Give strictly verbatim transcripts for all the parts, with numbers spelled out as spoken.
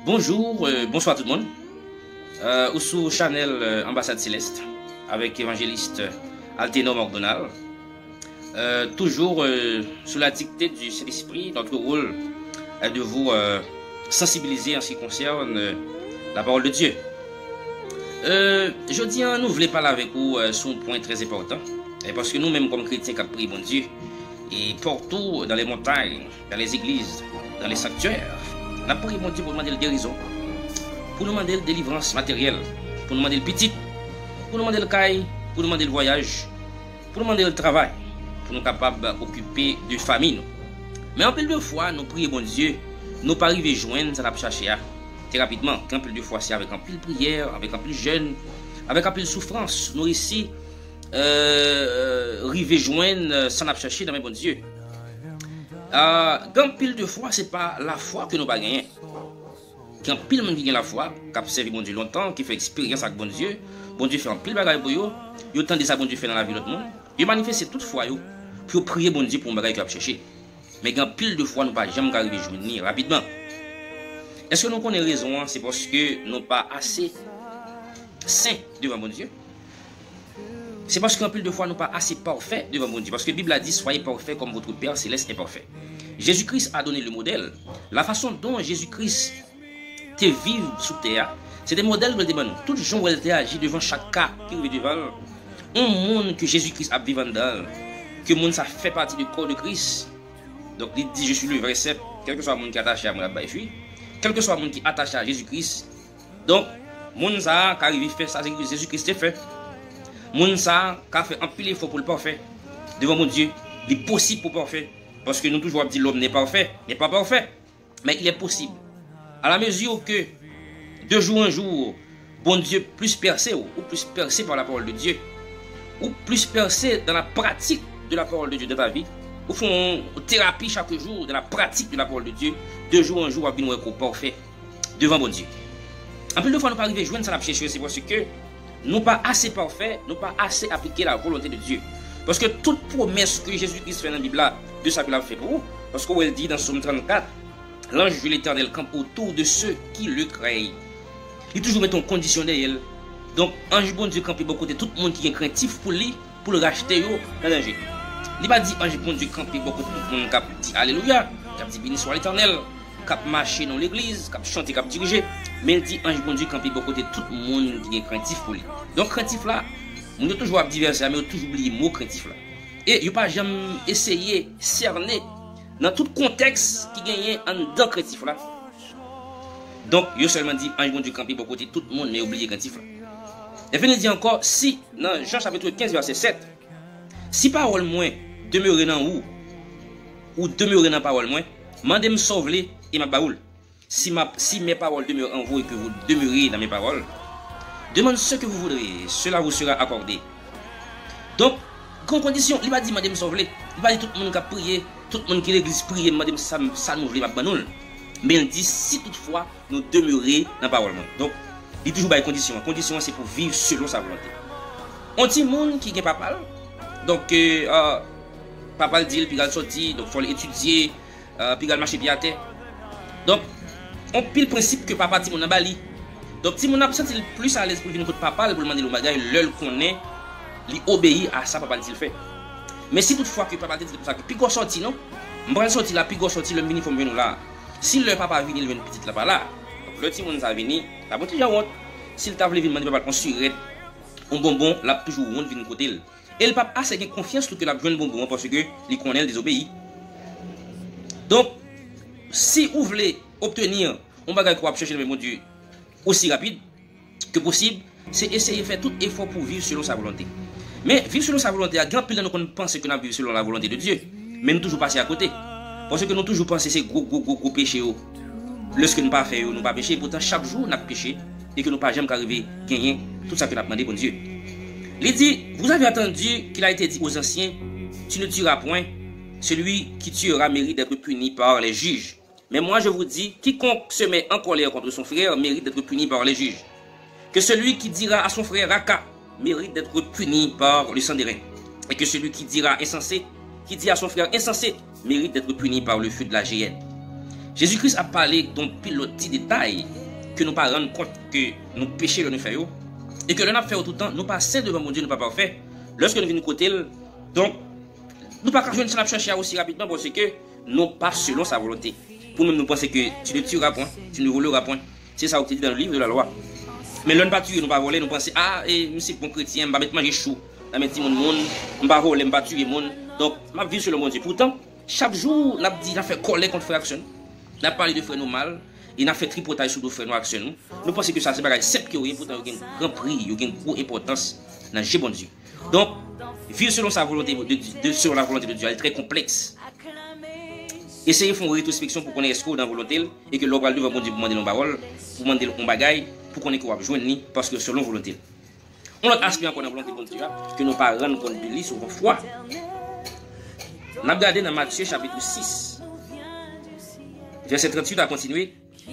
Bonjou, euh, bonswa tout moun. Euh, ou sou chanèl, euh, Anbasad Selès avèk evanjelis Altenor Marc Donald. Euh, toujours, euh, sous la dictée du Saint-Esprit, notre rôle est de vous, euh, sensibiliser en ce qui concerne, euh, la parole de Dieu. Euh, jodi a, nou vle pale avèk ou, euh, sou yon pwen trè enpòtan. E paske nou menm kòm kretyen k ap priye Bondye, e partou dans les montagnes, dans les églises, dans les sanctuaires, n ap priye Bondye pou nou mande l gerizon, pou nou mande l delivrans materyèl, pou nou mande l pitit, pou nou mande l kay, pou nou mande l vwayaj, pou nou mande l travay, pou nou kapab okipe de fanmi nou. Men anpil de fwa, nou priye Bondye, nou pa rive jwenn sa n ap chache a. Trè rapidman, gen anpil de fwa, se avèk anpil priyè, avèk anpil jèn, avèk anpil soufrans, nou resi, euh, rive jwenn, euh, sa n ap chache nan men Bondye. Ah, gen anpil de fwa, se pa lafwa ke nou pa genyen. Gen anpil moun ki gen lafwa, k ap sèvi Bondye lontan, ki fè eksperyans ak Bondye. Bondye fè anpil bagay pou yo. Yo tande sa Bondye fè nan lavi lòt moun. Yo manifeste tout fwa yo pou yo priye Bondye pou yon bagay ke y ap chèche. Men gen anpil de fwa nou pa janm ka rive jwenn li rapidman. Èske nou konnen rezon an? Se paske nou pa ase sen devan Bondye. Se paske anpil de fwa nou pa ase pafè devan Bondye. Paske Bib la di, soyez parfaits comme votre Père céleste est parfait. Jésus-Christ a donné le modèle. La façon dont Jésus-Christ te viv sou tè a, se te modèl ke l te ban nou. Tout jan w wè l te aji devan chak ka ki rive devan l, yon moun ke Jezi Kris ap viv anndan l, ke moun sa fè pati de kò de Kris. Donk, li di, je suis le vrai cep, kèlkeswa moun ki atache a mwen ap bay fwi, kèlkeswa moun ki atache a Jezi Kris. Donk, moun sa a ka rive fè sa Jezi Kris te fè. Moun sa a ka fè anpil efò pou l pafè devan Bondye. Li posib pou pafè, paske nou toujou ap di, l'homme n'est parfait, n'est pas parfait. Mais il est possible. À la mesure que, de jour en jour, Bondye plis pèse w, ou plis pèse par la parole de Dieu, ou plis pèse dans la pratique de la parole de Dieu dans ta vie, ou fè yon terapi chak jou dans la pratique de la parole de Dieu, de jour en jour, w ap vin wè ke w pafè devan Bondye. Anpil de fwa, nou pa rive jwenn sa n ap chèche, se paske nou pa ase pafè, nou pa ase aplike la volonte de Dye. Paske tout pwomès ke Jezi Kris fè nan Bib la, de sa ke l ap fè pou ou, paske w wè l di nan Sòm trannkat, l'ange de l'Éternel campe autour de ceux qui le craignent. Li toujou mete yon kondisyon dèyè l. Donk, anj Bondye kanpe bò kote tout moun ki gen krentif pou li, pou l rachte yo nan danje. Li pa di anj Bondye kanpe bò kote tout moun k ap di alelouya, k ap di beni swa Letènèl, k ap mache nan legliz, k ap chante, k ap dirije, men l di anj Bondye kanpe bò kote tout moun ki gen krentif pou li. Donk, krentif la, moun yo toujou ap di vèsè a, men yo toujou bliye mo krentif la. E yo pa janm eseye sène nan tout kontèks ki genyen anndan krentif la. Donk, yo sèlman di anj Bondye kanpe bò kote tout moun, men yo bliye krentif la. Epi li di ankò, si, nan Jan chapit kenz, vèsè sèt, si pawòl mwen demere nan ou, ou demere nan pawòl mwen, mande m sa w vle, e m ap ba ou l. Si, ma, si mes paroles demeurent en vous et que vous demeurez dans mes paroles, demandez ce que vous voudrez, et cela vous sera accordé. Donk, gen yon kondisyon, li pa di mande m sa w vle. Li pa di tout moun k ap priye, tout moun ki legliz priye, mande m sa, sa nou vle, m ap ban nou l. Men l di si toutfwa nou demere nan pawòl mwen. Donk, li toujou bay kondisyon an. Kondisyon an se pou viv selon sa volonte. On timoun ki gen papa l, donk, euh, euh, papa l di l piga l sòti, donk fò l etidye, euh, piga l mache pye atè. Donk, on pil prensip ke papa timoun nan ba li. Donk, timoun nan ap santi l plis alèz pou l vin kot papa l, pou l mande l yon bagay, lè l konnen li obeyi a sa papa l di l fè. Men si toutfwa ke papa l te di l konsa ke piga w sòti non, m pral sòti la, piga w sòti, lè m vini fò m jwenn ou la. Si lè papa vini, l jwenn pitit la pa la. Donk, lè timoun sa vini, l ap yon ti jan wont. Si l ta vle vin mande papa l on sirèt, on bonbon, l ap toujou wont vin kote l. E l p ap ase gen konfyans tou ke l ap jwenn bonbon an paske li konnen l dezobeyi. Donk, si ou vle obtenir yon bagay ke w ap chèche nan men Bondye osi rapid ke posib, se eseye fè tout efò pou viv selon sa volonte. Men, viv selon sa volonte a, gen anpil nan nou konn panse ke n ap viv selon la volonte de Dye, men nou toujou pase akote. Paske nou toujou panse se gwo, gwo, gwo, gwo peche yo. Lèske n pa fè yo, nou pa peche, poutan chak jou n ap peche, e ke nou pa janm ka rive genyen tout sa ke n ap mande Bondye. Li di, vous avez entendu qu'il a été dit aux anciens, tu ne tueras point, celui qui tuera mérite d'être puni par les juges. Mais moi je vous dis, quiconque se met en colère contre son frère mérite d'être puni par les juges. Que celui qui dira à son frère Raka mérite d'être puni par le sang d'airain. Et que celui qui dira insensé, qui dit à son frère insensé, mérite d'être puni par le feu de la géhenne. Jezi Kris ap pale de yon pil lòt ti detay ke nou pa rann kont ke nou peche lè nou fè yo, e ke lè n ap fè yo tout tan, nou pa sen devan Bondye, nou pa pafè. Lòske nou vin kote l, donk, nou pa ka jwenn sa n ap chache a osi rapidman, paske nou pa selon sa volonte. Pou nou menm, nou panse ke tu ne tueras point, tu ne voleras point. Se sa ou te di dans le livre de la loi. Men lè n pa tiye, nou pa vòlè, nou panse, a, e, m se bon kretyen, m pa met manje cho nan men timoun moun, m pa vòlè, m pa tiye moun. Donk, m ap viv selon Bondye. Poutan, chak jou, n ap di, n ap fè kòlè kont frè ak sè nou. N ap pale de frè nou mal, e n ap fè tripotay sou do frè nou ak sè nou. Nou panse ke sa se bagay senp ke yo ye, poutan yo gen gran pri, yo gen gwo enpòtans nan je Bondye. Donk, viv selon sa volonte de, de, selon la volonté de Dieu, elle est très complexe. Eseye fè yon retwospeksyon pou konnen èske w nan volonte l, e ke lè w pral devan Bondye pou mande l yon pawòl, pou mande l yon bagay, pou konnen ke w ap jwenn li, paske selon volonte l. Yon lòt aspè ankò nan volonte Bondye a, ke nou pa rann kont de li souvan fwa. N ap gade nan Matye chapit sis, vèsè tranntuit a kontinye.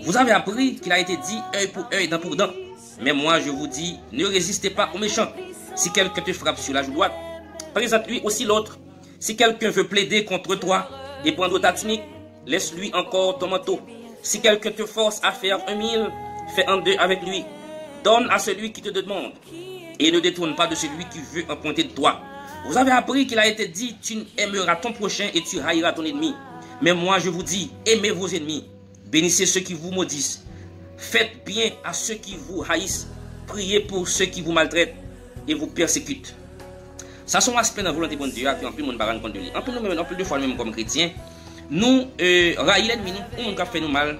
Vous avez appris qu'il a été dit œil pour œil, dent pour dent. Mais moi, je vous dis, ne résistez pas au méchant. Si quelqu'un te frappe sur la joue droite, présente-lui aussi l'autre. Si quelqu'un veut plaider contre toi et prendre ta tunique, laisse-lui encore ton manteau. Si quelqu'un te force à faire un mille, fais un deux avec lui. Donne à celui qui te demande, et ne détourne pas de celui qui veut emprunter de toi. Vous avez appris qu'il a été dit, tu aimeras ton prochain et tu haïras ton ennemi. Mais moi, je vous dis, aimez vos ennemis. Bénissez ceux qui vous maudissent. Faites bien à ceux qui vous haïssent. Priez pour ceux qui vous maltraitent et vous persécutent. Sa se yon aspè nan volonte Bondye a ke anpil moun pa rann kont de li. Anpil nou menm, anpil de fwa nou menm kòm kretyen, nou, e, rayi lènmi nou, yon moun k ap fè nou mal,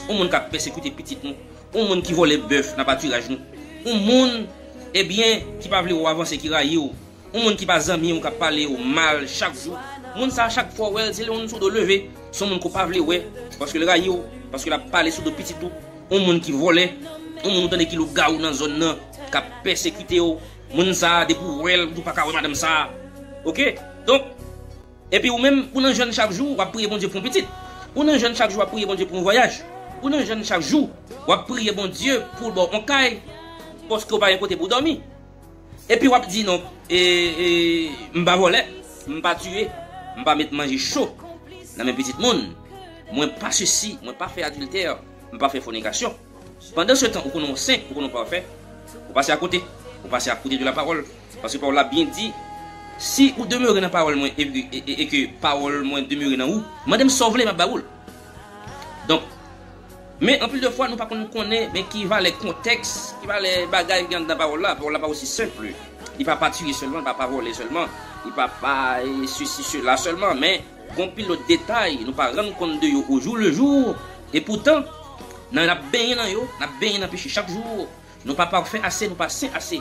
yon moun k ap pèsekite pitit nou, yon moun ki vòlè bèf nan patiraj nou, yon moun, ebyen, ki pa vle wè w avanse, ki rayi w, yon moun ki pa zanmi w, k ap pale w mal chak jou. Moun sa a, chak fwa w wè l, se yon moun sou do leve, se yon moun ke w pa vle wè, paske l rayi w, paske l ap pale sou do pitit ou. Yon moun ki vòlè, yon moun ou tande ki lougawou nan zòn nan, k ap pèsekite w. Moun sa a, depi w wè l, ou pa ka wè madanm sa a. Oke? Donk, epi ou menm, ou nan jèn chak jou, w ap priye Bondye pou yon pitit. Ou nan jèn chak jou, w ap priye Bondye pou yon vwayaj. Ou nan jèn chak jou, w ap priye Bondye pou l ba w yon kay, paske w pa gen kote pou w dòmi. Epi w ap di, non, e, e, m pa vòlè, m pa tiye, m pa met manje cho nan men pitit moun, mwen pa sesi, mwen pa fè adiltè, m pa fè fònikasyon. Pandan se tan, ou konnen w sen, ou konnen w pafè, ou pase akote, ou pase akote de la pawòl. Paske pawòl la byen di, si ou demere nan pawòl mwen, e, e, e, e ke pawòl mwen demere nan ou, mande m sa w vle, m ap ba ou l. Donk, men anpil de fwa, nou pa konn konnen, men ki valè kontèks, ki valè bagay ki anndan pawòl la. Pawòl la pa osi senp. Li pa pa tiye sèlman, li pa pa vòlè sèlman, li pa pa, e, sesi, sela sèlman, men gon pil lòt detay, nou pa rann kont de yo au jour le jour. E poutan, nan, n ap benyen nan yo, n ap benyen nan peche chak jou. Nou pa pafè ase, nou pa sen ase.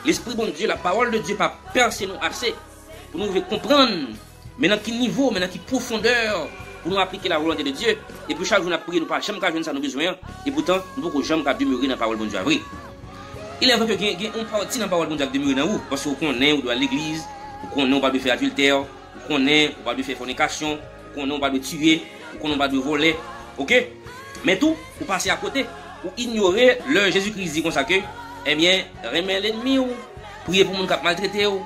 Lespri Bondye, la pawòl de Dye pa pèse nou ase pou nou rive konprann, men nan ki nivo, men nan ki pwofondè pou nou aplike la volonte de Dye. Epi chak jou n ap priye, nou pa janm ka jwenn sa nou bezwen an. E poutan, nou poko janm ka demere nan pawòl Bondye a vre. Il est vrai ke gen, gen yon pati nan pawòl Bondye a k demere nan ou, paske ou konnen ou dwe al legliz, ou konnen ou pa dwe fè adiltè, ou konnen ou pa dwe fè fònikasyon, ou konnen ou pa dwe tiye, ou konnen ou pa dwe vòlè. Oke? Men tou, ou pase akote, ou inyore lè Jezi Kris di konsa ke, ebyen, renmen lènmi w, priye pou moun k ap maltrete w.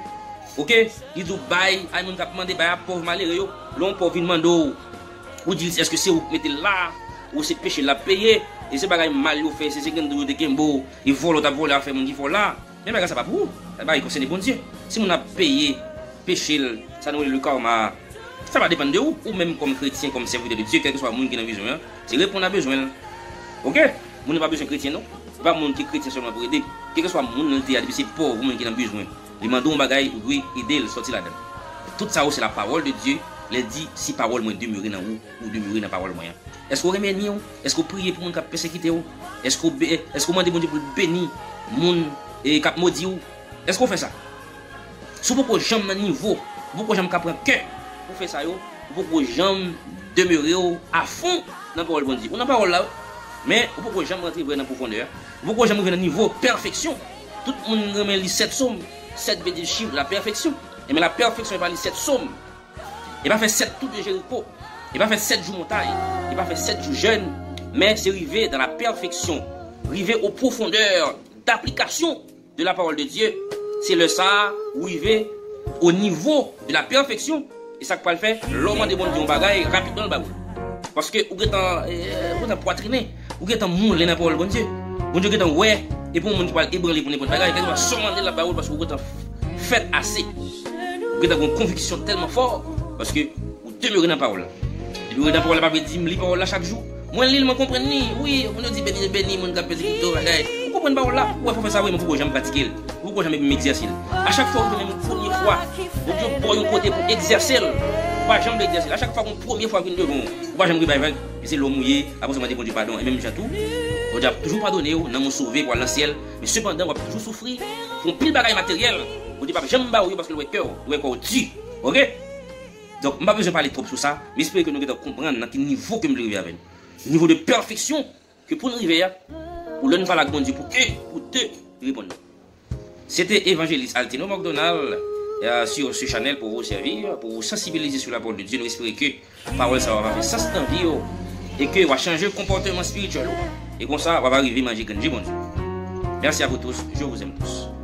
Oke? Li di w bay, ay moun k ap mande, bay a pòv malere yo. Lè yon pòv vin mande w, ou di l, èske se ou k mete l la, ou se peche l ap peye, e se bagay mal yo fè, se, se grenn dlo yo te kenbe w, e vòlè w t ap vòlè afè moun ki fè w la. Men bagay sa pa pou ou. Sa bagay konsène Bondye. Si moun ap peye peche l, sa nou rele le karma a, sa pa depann de ou. Ou menm kòm kretyen, kòm sèvitè de Dye, kèlkeswa moun ki nan bezwen an, se reponn a bezwen l. Oke? Moun nan pa bezwen kretyen non. Se pa moun ki kretyen sèlman pou ede. Kèlkeswa moun nan te a, depi se pòv, moun ki nan bezwen, li mande w yon bagay, ou dwe ede l sòti ladan l. Tout sa yo se la pawòl de Dye. Lè l di, si pawòl mwen demere nan ou, ou demere nan pawòl mwen an. Èske w renmen ènmi w? Èske w priye pou moun k ap pèsekite w? Èske w be-, èske w mande Bondye pou l beni moun, e, k ap modi w? Èske w fè sa? Si w poko janm nan nivo, ou poko janm ka pran kè pou fè sa yo, ou poko janm demere w afon nan pawòl Bondye. Ou nan pawòl la, wi, men ou poko janm rantre vrè nan pwofondè a. Ou poko janm rive nan nivo pèfeksyon. Tout moun renmen li sèt sòm. Sèt vle di chif lapèfeksyon. Ebyen, lapèfeksyon e pa li sèt sòm. E pa fè sèt tou de Jeriko. E pa fè sèt jou montay. E pa fè sèt jou jèn. Men se rive dans la perfection. Rive aux profondeurs d'application de la parole de Dieu. Se lè sa a ou rive au niveau de la perfection. E sa k pral fè, lè w mande Bondye yon bagay, rapidman l ba ou l. Paske ou gentan, eh, ou gentan pwatrinen, ou gentan moulen nan pawòl Bondye. Bondye gentan wè, e pou yon moun ki pral ebranle pou nenpòt bagay, kèlkeswa sa w mande l ap ba ou l, paske ou gentan fèt ase. Ou gentan gen yon konviksyon tèlman fò, paske ou demere nan pawòl la. Demere nan pawòl la pa vle di m li pawòl la chak jou. Mwen li l, mwen konprann li. Wi, moun yo di beni, beni, moun k ap pèsekite w, bagay. Ou konprann pawòl la, ou wè fò fè sa vre, men fò w janm pratike l. Ou poko janm egzèse l. A chak fwa ou vin menm yon premye fwa, Bondye ba w yon kote pou egzèse l, ou pa janm vle egzèse l. A chak fwa yon premye fwa vin devan w, ou pa janm ri bay vag, e se lòm ou ye, apre sa w mande Bondye padon. E menm jan tou, Bondye ap toujou padone w, nanm ou sove pou al nan syèl, men sepandan w ap toujou soufri pou yon pil bagay materyèl. Bondye p ap janm ba w yo paske l wè kè w, l wè kò w di. Oke? Donk, m pa bezwen pale twòp sou sa, m espere ke nou gentan konprann nan ki nivo ke m vle rive avè nou. Nivo de pèfeksyon ke pou n rive a, pou lè n pale ak Bondye pou en, pou de, li reponn nou. C'était Évangéliste Altino McDonald, euh, sur ce channel pour vous servir, pour vous sensibiliser sur la parole de Dieu. Nou espere ke pawòl sa yo va fè sans nan vi w e ke w a chanje konpòteman espirityèl ou. E konsa, w a rive manje grenn je Bondye. Merci à vous tous. Je vous aime tous.